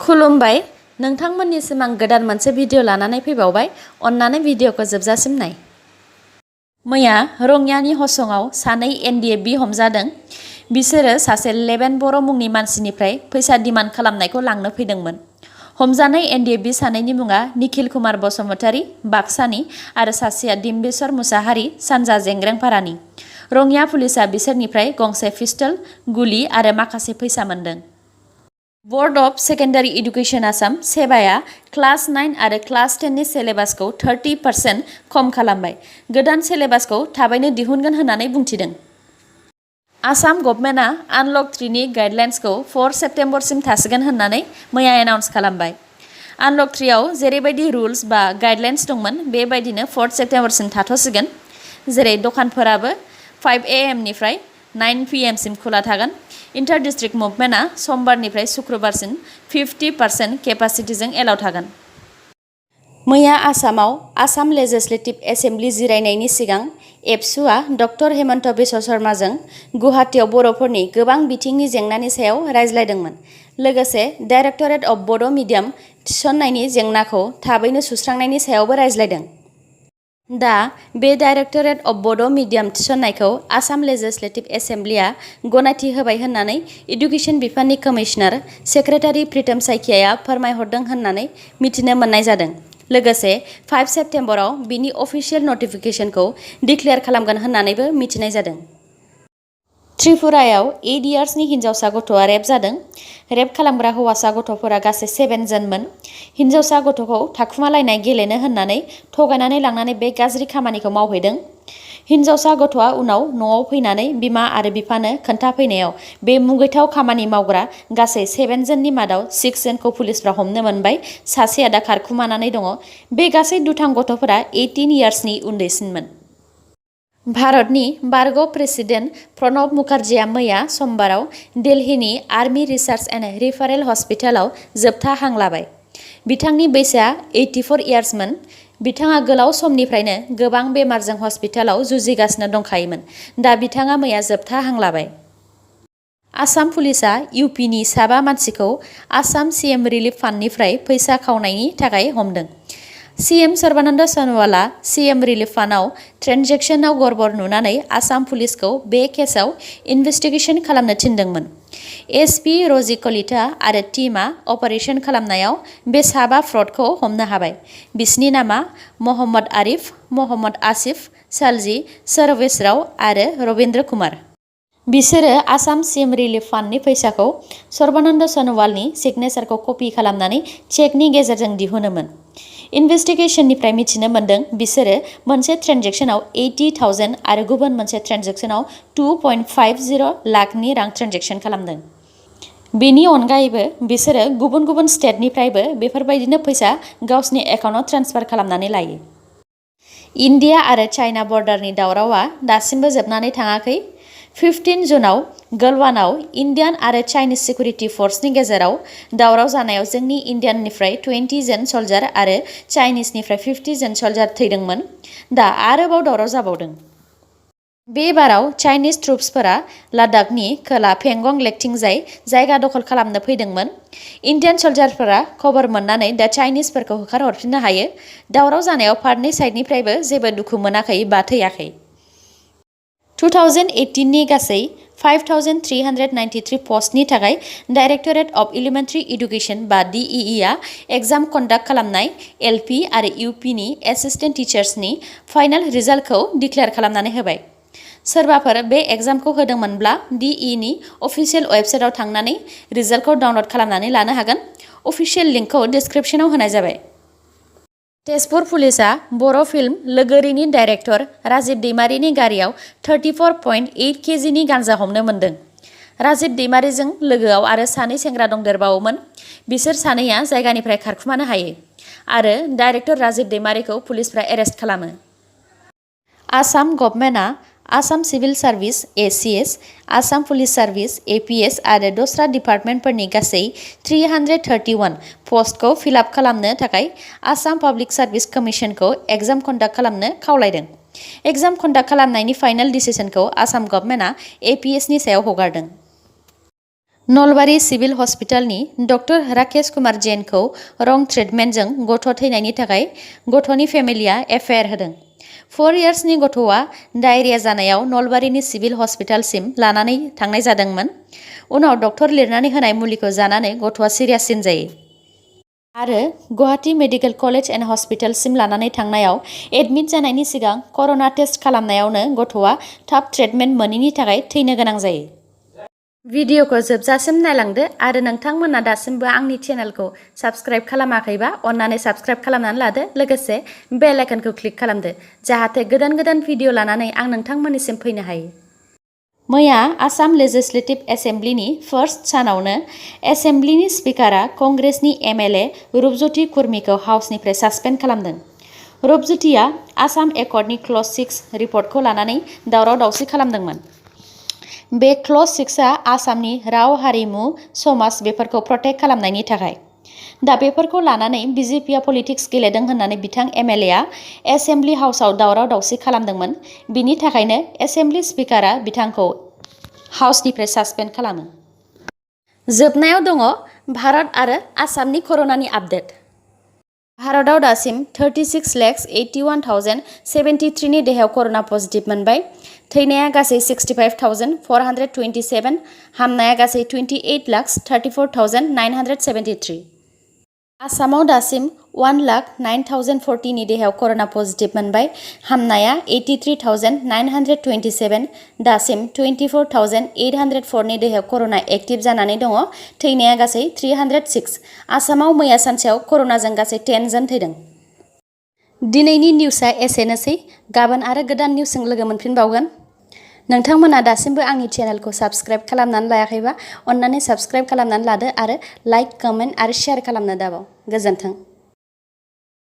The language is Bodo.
खुलुमबाय नोंथांमोननिसिम आं गोदान मोनसे भिडिअ लानानै फैबावबाय अन्नानै भिडिअखौ जोबजासिम नाय। मैया रङियानि हसंआव सानै NDFB हमजादों। बिसोरो सासे लेबेन बर' मुंनि मानसिनिफ्राय फैसा डिमान्ड खालामनायखौ लांनो फैदोंमोन। हमजानाय NDFB सानैनि मुङा निखिल कुमार बसुमतारी बाक्सानि आरो सासेया डिम्बेश्वर मुसाहारि सानजा जेंग्रेंपारानि। रङिया पुलिसा बिसोरनिफ्राय गंसे पिस्टल, गुलि आरो माखासे फैसा मोनदों। Board of secondary education Assam सेबाया क्लास 9 आरो क्लास 10 नि सिलेबासखौ 30% खम खालामबाय। गोदान सिलेबासखौ थाबैनो दिहुनगोन होननानै बुंथिदों। आसाम गभर्नमेन्टआ आनलक 3 नि गाइडलाइन्सखौ 4 सेप्टेम्बरसिम थासिगोन होननानै मैया एनाउन्स खालामबाय। आनलक 3 आव जेरैबायदि रुल्स बा गाइडलाइन्स दंमोन बेबायदिनो 4 सेप्टेम्बरसिम थाथ'सिगोन। जेरै दखानफोराबो 5 AM निफ्राय 9 PM सिम खुला थागोन। इन्टार डिस्ट्रिक्ट मुभमेन्टआ समबारनिफ्राय शुक्रबारसिम 50% केपासिटिजों एलाउ थागोन। मैया आसामाव आसाम लेजिस्लेटिभ एसेम्बलि जिरायनायनि सिगां एबसुआ डक्टर हेमन्त बिश्व शर्माजों गुवाहाटीआव बर'फोरनि गोबां बिथिंनि जेंनानि सायाव रायज्लायदोंमोन। लोगोसे डाइरेक्टरेट अफ बड' मिडियाम थिसननायनि जेंनाखौ थाबैनो सुस्रांनायनि सायावबो रायज्लायदों। दा बे डाइरेक्टरेट अफ बड' मिडियाम थिसननायखौ आसाम लेजिस्लेटिभ एसेम्बलिआ गनायथि होबाय होननानै इडुकेशन बिफाननि कमिशनार सेक्रेटारि प्रितम साइकियाया फोरमायहरदों होननानै मिथिनो मोननाय जादों। लोगोसे 5 सेप्टेम्बराव बिनि अफिसियेल नटिफिकेशनखौ डिक्लेयार खालामगोन होननानैबो मिथिनाय जादों। त्रिपुरायाव 8 इयार्सनि हिन्जावसा गथ'आ रेप जादों। रेप खालामग्रा हौवासा गथ'फोरा गासै 7 जनमोन। हिन्जावसा गथ'खौ थाखुमालायनाय गेलेनो होननानै थगायनानै लांनानै बे गाज्रि खामानिखौ मावहैदों। हिन्जावसा गथ'आ उनाव न'आव फैनानै बिमा आरो बिफानो खोन्थाफैनायाव बे मुगैथाव खामानि मावग्रा गासै 7 जननि मादाव 6 जनखौ पुलिसफ्रा हमनो मोनबाय। सासेया दा खारखुमानानै दङ। बे गासै दुथां गथ'फोरा 18 इयार्सनि उन्दैसिनमोन। भारतनि बारग' प्रेसिडेन्ट प्रणब मुखार्जीआ मैया समबाराव दिल्लीनि आर्मी रिसार्च एन्ड रिफारेल हस्पिटालाव जोबथा हां लाबाय। बिथांनि बैसोआ 84 इयार्समोन। बिथाङा गोलाव समनिफ्रायनो गोबां बेमारजों हस्पिटालाव जुजिगासिनो दंखायोमोन। दा बिथाङा मैया जोबथा हां लाबाय। आसाम पुलिसआ UPनि साबा मानसिखौ आसाम CM रिलिफ फान्डनिफ्राय फैसा खावनायनि थाखाय हमदों। CM सर्बानन्द सन'वालआ CM रिलिफ फान्डआव ट्रेन्जेकसनाव गड़बड़ नुनानै आसाम पुलिसखौ बे केसआव इनभेस्टिगेशन खालामनो थिनदोंमोन। SP रजि कलिता आरो टीमआ अपारेशन खालामनायाव बे साबा फ्रडखौ हमनो हाबाय। बिसनि नामा महम्मद आरिफ, महम्मद आसिफ, सालजी, सर्वेश राव आरो रविन्द्र कुमार। बिसोरो आसाम CM रिलिफ फान्डनि फैसाखौ सर्बानन्द सन'वालनि सिगनेचारखौ कपि खालामनानै चेकनि गेजेरजों दिहुनोमोन। इनभेस्टिगेशननिफ्राय मिथिनो मोन्दों बिसोरो मोनसे ट्रेन्जेकसनाव 80,000 आरो गुबुन मोनसे ट्रेन्जेकसनाव 2.50 लाखनि रां ट्रेन्जेकसन खालामदों। बेनि अनगायैबो बिसोरो गुबुन गुबुन स्टेटनिफ्रायबो बेफोरबायदिनो फैसा गावसिनि एकाउन्टआव ट्रेन्सफार खालामनानै लायो। इन्डिया आरो चाइना बर्डारनि दावरावआ दासिमबो जोबनानै थाङाखै। 15 जुनाव गलवानाव इन्डियान आरो चाइनिज सिकिउरिटि फर्सनि गेजेराव दावराव जानायाव जोंनि इन्डियाननिफ्राय 20 जन सल्जार आरो चाइनिजनिफ्राय 50 जन सल्जार थैदोंमोन। दा आरोबाव दावराव जाबावदों। बे बाराव चाइनिज ट्रुप्सफोरा लादाखनि खोला पेंगं लेकथिंजाय जायगा दखल खालामनो फैदोंमोन। इन्डियान सल्जारफोरा खबर मोननानै दा चाइनिजफोरखौ होखारहरफिननो हायो। दावराव जानायाव फारनै साइडनिफ्रायबो जेबो दुखु मोनाखै बा थैयाखै। 2018 नि गासै 5,393 पस्टनि थाखाय डाइरेक्टरेट अफ एलिमेन्टारि एडुकेशन बा DEE आ एग्जाम कन्डाक्ट खालामनाय LP आरो UPनि एसिस्टेन्ट टिचार्सनि फाइनाल रिजाल्टखौ डिक्लेयार खालामनानै होबाय। सोरबाफोर बे एग्जामखौ होदोंमोनब्ला DEE नि अफिसियेल वेबसाइटआव थांनानै रिजाल्टखौ डाउनलड खालामनानै लानो हागोन। अफिसियेल लिंकखौ डिस्क्रिप्शनाव होनाय जाबाय। तेजपुर पुलिसआ बर' फिल्म लोगोरिनि डाइरेक्टर राजिब दैमारिनि गारियाव 34.8 केजिनि गान्जा हमनो मोन्दों। राजिब दैमारिजों लोगोआव आरो सानै सेंग्रा दंदेरबावोमोन। बिसोर सानैया जायगानिफ्राय खारखुमानो हायो आरो डाइरेक्टर राजिब दैमारिखौ पुलिसफ्रा एरेस्ट खालामो। आसाम गभर्नमेन्टआ Assam civil service ACS, Assam police service APS आरो दस्रा डिपार्टमेन्टफोरनि गासै 331 पस्टखौ फिलआप खालामनो थाखाय आसाम पाब्लिक सार्भिस कमिशनखौ एग्जाम कन्डाक्ट खालामनो खावलायदों। एग्जाम कन्डाक्ट खालामनायनि फाइनाल डिसिसनखौ आसाम गभर्नमेन्टआ APS नि सायाव हगारदों। नलबारि सिभिल हस्पिटालनि डक्टर राकेश कुमार जैनखौ रं ट्रिटमेन्टजों गथ' थैनायनि थाखाय गथ'नि फेमिलिया एफआइआर होदों। 4 इयार्सनि गथ'आ डायरिया जानायाव नलबारिनि सिभिल हस्पिटालसिम लानानै थांनाय जादोंमोन। उनाव डक्टर लिरनानै होनाय मुलिखौ जानानै गथ'आ सिरियाससिन जायो आरो गुवाहाटी मेडिकेल कलेज एन्ड हस्पिटालसिम लानानै थांनायाव एडमिट जानायनि सिगां कर'ना टेस्ट खालामनायावनो गथ'आ थाब ट्रिटमेन्ट मोनैनि थाखाय थैनो गोनां जायो। भिडिअखौ जोबजासिम नायलांदो आरो नोंथांमोना दासिमबो आंनि चेनेलखौ साबस्क्राइब खालामाखैबा अन्नानै साबस्क्राइब खालामनानै लादो, लोगोसे बेल आइकनखौ क्लिक खालामदो जाहाथे गोदान गोदान भिडिअ लानानै आं नोंथांमोननिसिम फैनो हायो। मैया आसाम लेजिस्लेटिभ एसेमब्लिनि फार्स्ट सानावनो एसेमब्लिनि स्पिकारा कंग्रेसनि एमएलए रुपज्योति खुर्मीखौ हाउसनिफ्राय सासपेन्ड खालामदों। रुपज्योतिया आसाम एकर्डनि क्लज 6 रिपर्टखौ लानानै दावराव दावसि खालामदोंमोन। बे क्लज 6आ आसामनि राव हारिमु समाज बेफोरखौ प्रटेक्ट खालामनायनि थाखाय। दा बेफोरखौ लानानै बिजेपिआ पलिटिक्स गेलेदों होननानै बिथां एमएलएआ एसेमब्लि हाउसआव दावराव दावसि खालामदोंमोन। बिनि थाखायनो एसेमब्लि स्पिकारा बिथांखौ हाउसनिफ्राय सासपेन्ड खालामो। जोबनायाव दङ भारत आरो आसामनि कर'नानि आपडेट। भारतआव दासिम 36,81,073 नि देहायाव कर'ना पजिटिभ मोनबाय। थैनाया गासै 65,427, हामनाया गासै 28,34,973। आसामाव दासिम 1,09,040 नि देहायाव कर'ना पजिटिभ मोनबाय। हामनाया 83,927, दासिम 24,804 नि देहायाव कर'ना एक्टिभ जानानै दङ। थैनाया गासै 306। आसामाव मैया सानसेयाव कर'नाजों गासै 10 जन थैदों। दिनैनि निउसआ एसेनोसै। गाबोन आरो गोदान निउसजों लोगो मोनफिनबावगोन। नोंथांमोना दासिमबो आंनि चेनेलखौ साबस्क्राइब खालामनानै लायाखैबा अन्नानै साबस्क्राइब खालामनानै लादो आरो लाइक, कमेन्ट आरो शेयार खालामनो दाबाव। गोजोन्थों।